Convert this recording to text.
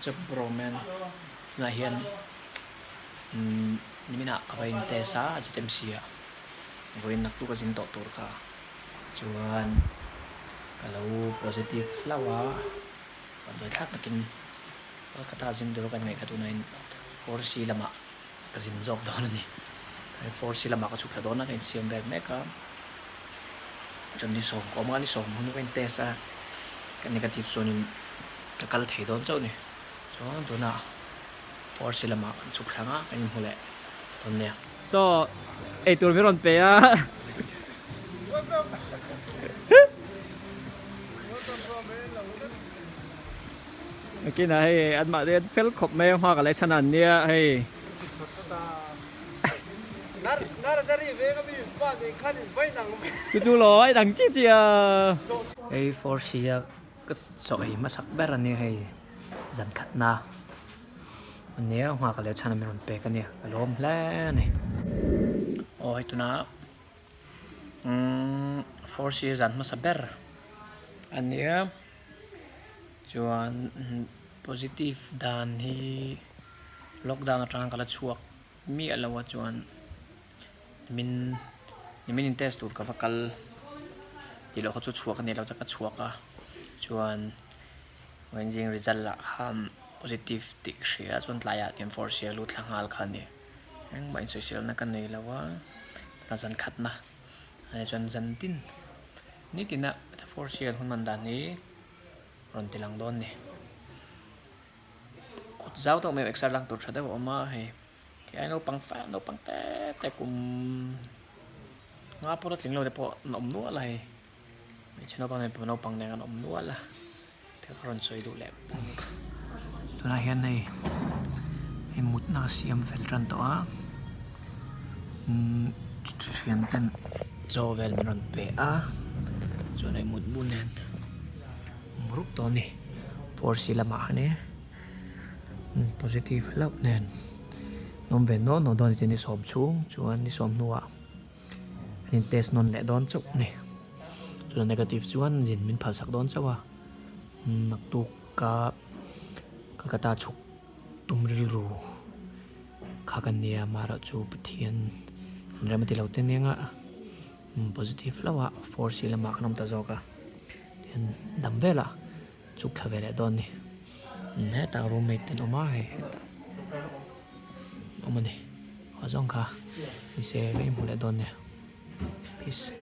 What's up bro man tunah hian umm niminah ka va in test a ZMC ah vawiin naktuk a zin tawh tur kha chuan ka lo positive hlauh a damdawi thlak takin Kolkata zin tur ka ngaih kha tunah in 4C lamah ka zin zawk dawn a ni. 4C lamah ka chhuk thla dawn a, ka insiam vel mek a. Chuan ni sawm ka awm a, ni sawm hnu ka in test a, ka negative chuanin ka kal thei dawn chauh a ni. Chuan tunah 4C lamah kan chhuk thlang a, kan inhmu leh dawn nia. Saw eitur min rawn pe a. Nakinah hei an mahni an fel khawp mai a nghak a leh chhan an nia hei. Chu chu lo ai dang chi chi a. Hei 4C a ka chaw ei hmasak ber a nia hei zan khat na a nia nghak a leh chhan a min rawn pek a nia ka lawm hle a ni. Aw hei tunah umm 4C zan hmasa ber a nia. Chuan positive dan hi lockdown atang ka la chhuak miah lo a chuan min nimin in test tur ka va kal tih loh kha chu chhuak a ni lo ka chhuak a chuan vawiin result lah khan positive tih ka hria chuan tlaiah tian force a lut thla nghal kha a ni engmah insawiselna ka nei lo a zan khatna chuan zan tin. Nitina force hian hun man dan hi rawn ti lang dawn ni. Kut zau tawk mai exer lak tur tha deuh a awm a hei khi ai naupang fa naupang te te kum nga pawh la tling lo te pawh an awm nual a hei hmeichhe naupang nen mipa naupang nen an awm nual a thil ka rawn sawi duh leh a ni. Tunah hian hei hei mutna ka siam fel tan tawh a umm thian ten chaw vel min rawn pe a chuan hei mutbu nen awm rup tawh a ni 4C lamah khan e positive hlauh nen awm ve nawn nawn dawn a ni ni sawm chhung chuan ni sawm hnuah an in test nawn leh dawn chauh a ni chuan negative chuan zin min phalsak dawn chauh a naktuk ka Kolkata chhuk tum rilru kha ka nia amaherawhchu Pathian an rem a ti lo te nia nga positive hlauh a 4C lamah kan awm ta zawk a tihian dam velah chhuk thla ve leh dawn a ni hetah roommate te an awm a hei hetah awm a ni haw zawng kha nise ka inhmu leh dawn nia peace.